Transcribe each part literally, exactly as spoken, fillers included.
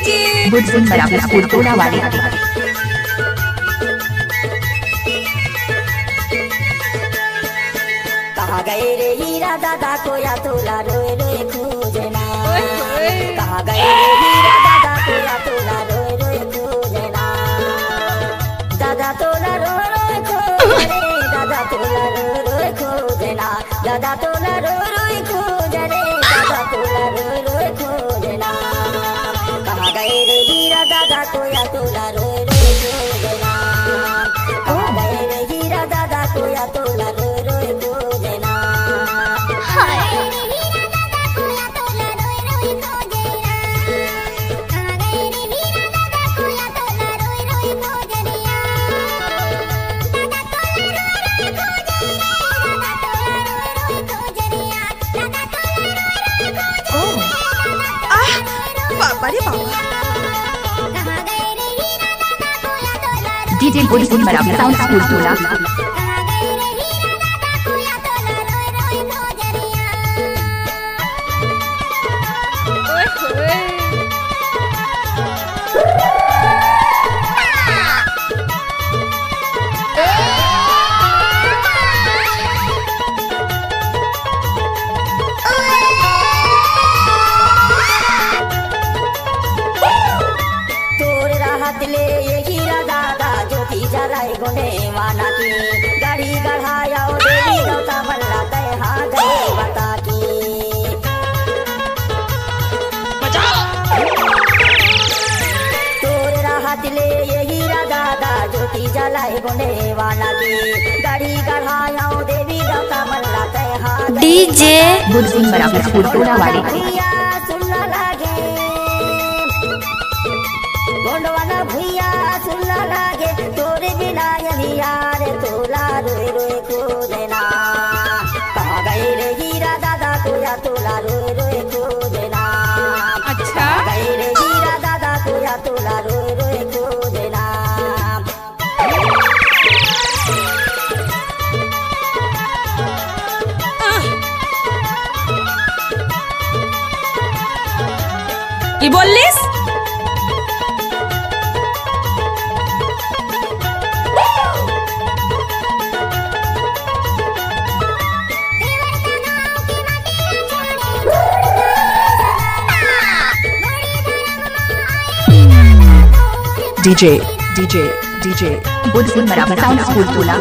बुध सिंह बराबर स्कूल टोला वाले। कहाँ गए रे हीरा दादा, कोया तोला रोए रोए खोजना। कहाँ गए रे हीरा दादा, कोया तोला रोए रोए खोजना। दादा तोला रोए रोए खोजना, दादा तोला रोए रोए खोजना। दादा तोला रोए रोए खोजना, दादा तोला रोए रोए खोजना। कहाँ गए रे हीरा दादा, कोया तोला रोए रोए खोजना। कहाँ गए रे हीरा दादा, कोया तोला रोए रोए खोजना। हाय। ओह, आह, बाबा रे बाबा। डीजे बुध सिंह बराबर साउंड स्कूल टोला। ओए होए। तोर रहत ले ये हीरा दादा, ज्योति जलाए गुने वाना की। गढ़ी गढ़ाया ओ देवी गौता मल्ला, तय हाँ गए बता की। तोर रहत ले ये हीरा दादा, ज्योति जलाए गुने वाना की। गढ़ी गढ़ाया ओ देवी गौता मल्ला, तय हाँ गए डीजे बता की। बुध सिंह बराबर स्कूल टोला वाले। भैया सुन लागे। गोंडवाना भुइया सुन लागे, तोरे बिना यही यार तोला रोए रोए खोजना। कहाँ गए रे हीरा दादा, कोया तोला रोए रोए खोजना। अच्छा। कहाँ गए रे हीरा दादा, कोया तोला रोए रोए खोजना। কি বললিস? DJ, DJ, DJ. बुध सिंह बराबर साउंड स्कूल टोला।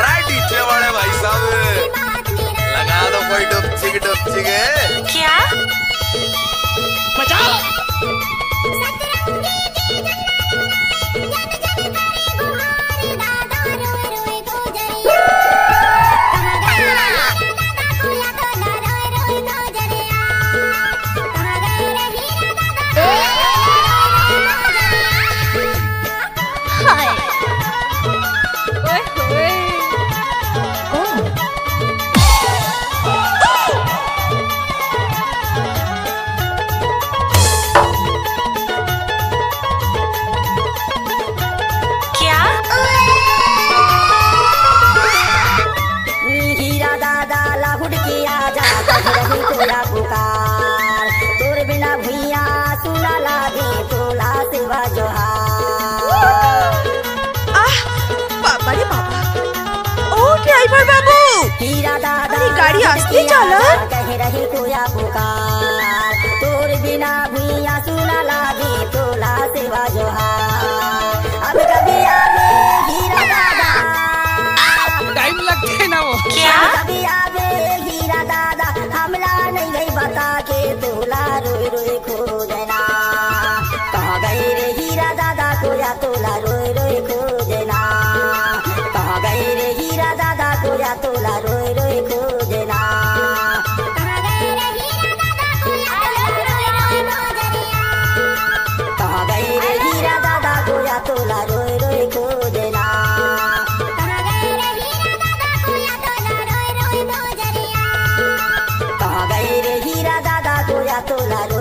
राइट, डीजे वाले भाई साहब, लगा दो कोई डुपचिक डुपचिक। क्या? बचाओ। क्या? हीरा दादा ला हुड़की आजा, कहीं रही तोला पुकार। तोर बिना भुइया सुना लागे, तोला सेवा जोहार। आह, बाबा रे बाबा। ओ ड्राइवर बाबू। हीरा दादा अरे, गाड़ी आस्ते चला। कहीं रही कोया पुकार। तोर बिना भुइया सुना लागे, तोला सेवा जोहार। अब कभी आवे हीरा दादा। टाइम लगथे ना वो। क्या? अब कभी आवे हीरा दादा, हमला नहीं गई बता के, तोला रोई रोई खोजना। कहाँ गई रे हीरा दादा, कोया तोला रोई रोई खोजना। कहाँ गई रे हीरा दादा, कोया तोला रोई रोई खोजना। कहाँ गई रे हीरा दादा, कोया तोला रोई रोई खोजना। कहाँ गई रे हीरा दादा, कोया तोला रोई